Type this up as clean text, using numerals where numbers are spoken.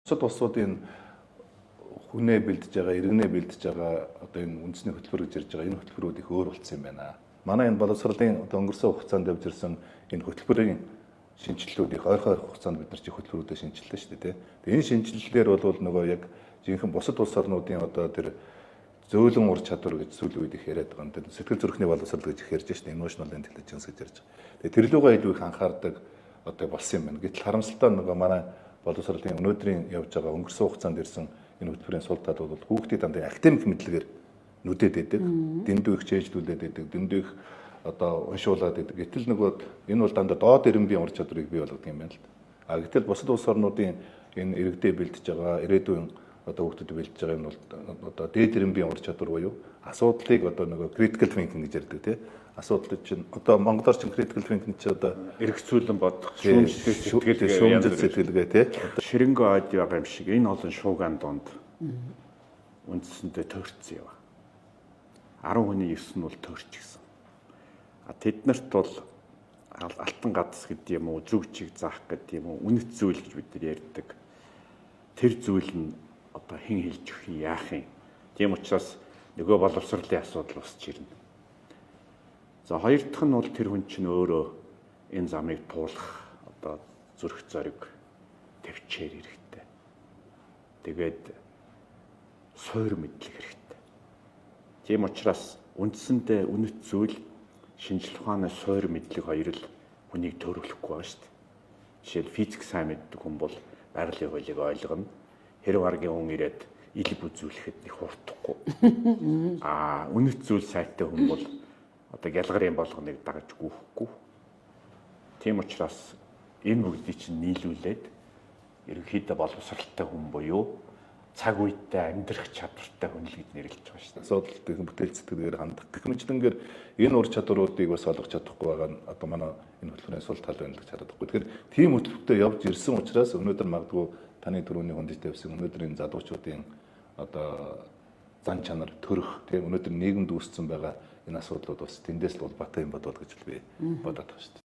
Бусад улсуудын хүнээ бэлдэж байгаа, иргэнээ бэлдэж байгаа одоо энэ үндэсний хөтөлбөр гэж ярьж байгаа энэ хөтөлбөрүүд их өөр болсон юм байна. Манай энэ боловсролын одоо өнгөрсөн хугацаанд явж ирсэн энэ хөтөлбөрийн шинэчлэлүүд их ойрхон хугацаанд бид нар чи хөтөлбөрүүдэд шинэчлэлээ шүү дээ, тий. Энэ шинэчлэлээр бол нөгөө яг жинхэнэ бусад улс орнуудын одоо тэр зөөлөн ур чадвар гэж сүүлийн үед их яриад байгаа юм. Тэр сэтгэл зүрхний боловсрол гэж их ярьж шүү дээ. Emotional intelligence гэж ярьж байгаа. Тэгээ тэр лүүгээ илүү их анхаардаг одоо болсон юм байна. Гэтэл харамсалтай нөгөө манай боловсролын өнөөдрийн явж байгаа өнгөрсөн хугацаанд ирсэн энэ хөтөлбөрийн сул тал бол хүүхдийн дандаа академик мэдлэгээр нүдэд байдаг. Дэндүү их чэйжлүүлээд байдаг. Дэндүү их одоо уншуулад байдаг. Гэтэл нөгөө энэ бол дандаа доод эренбийн ур чадварыг бий болгодог юм байна л да. А гэтэл бусад улс орнуудын энэ иргэдээ бэлдэж байгаа, ирээдүйн одоо хүүхдүүдэд бэлдэж байгаа юм бол одоо дээд эренбийн ур чадвар буюу асуудлыг одоо нөгөө critical thinking гэж ярьдаг, тий. Асуудал чинь одоо монголоор чинь critical thinking чи одоо эргцүүлэн бодох, шүүмжлэх сэтгэл, шүүмжил сэтгэлгээ, тий. Ширэнгэ ойд байгаа юм шиг энэ олон шууган донд үндсэндээ төрцөн ява. 10 хүний 9 нь бол төрч гэсэн. А тэднэрт бол алтан гадас гэдэг юм уу, зүг чиг заах гэдэг юм уу, үнэт зүйл гэж бид нар ярьдаг. Тэр зүйл нь одоо хэн хэлж өгөх юм, яах юм. Тийм учраас нөгөө боловсролын асуудал босч ирнэ. За, хоёр дахь нь бол тэр хүн чинь өөрөө энэ замыг туулах одоо зүрх зориг, төвчээр хэрэгтэй. Тэгээд суур мэдлэг хэрэгтэй. Тийм учраас үндсэндээ үнэт зүйл, шинжлэх ухааны суур мэдлэг хоёр л хүнийг төрүүлэхгүй байгаа шүү дээ. Жишээл, физик сайн мэддэг хүн бол байгалийн хуулийг ойлгоно. Хэрэг аргийн хүн ирээд илб үзүүлэхэд нэг хурдахгүй. Аа, үнэт зүйл сайтай хүн бол одоо гялгарын болгоныг дагаж гүйхгүй. Тийм учраас энэ бүгдийг чинь нийлүүлээд ерөнхийдөө боловсралтай хүн буюу цаг үедээ амьдрах чадвартай хүн л гэж нэрлэж байгаа шүү дээ. Асуудал бүтээл сэтгэлгээр хандах. Гэх мэтчилэнгээр энэ ур чадваруудыг бас олгож чадахгүй байгаа нь одоо манай энэ хөтөлбөрийн сул тал байна гэж хараад байгаа. Тэгэхээр тийм хөтөлбөртөө явж ирсэн учраас өнөөдөр магадгүй таны түрүүний хүндэж тавьсан өнөөдрийн залуучуудын одоо зан чанар төрөх, тийм, өнөөдөр нийгэмд үүссэн байгаа энэ асуудлууд бас тэндээс л улбаатай юм бодвол гэж би бодоод байгаа шүү дээ.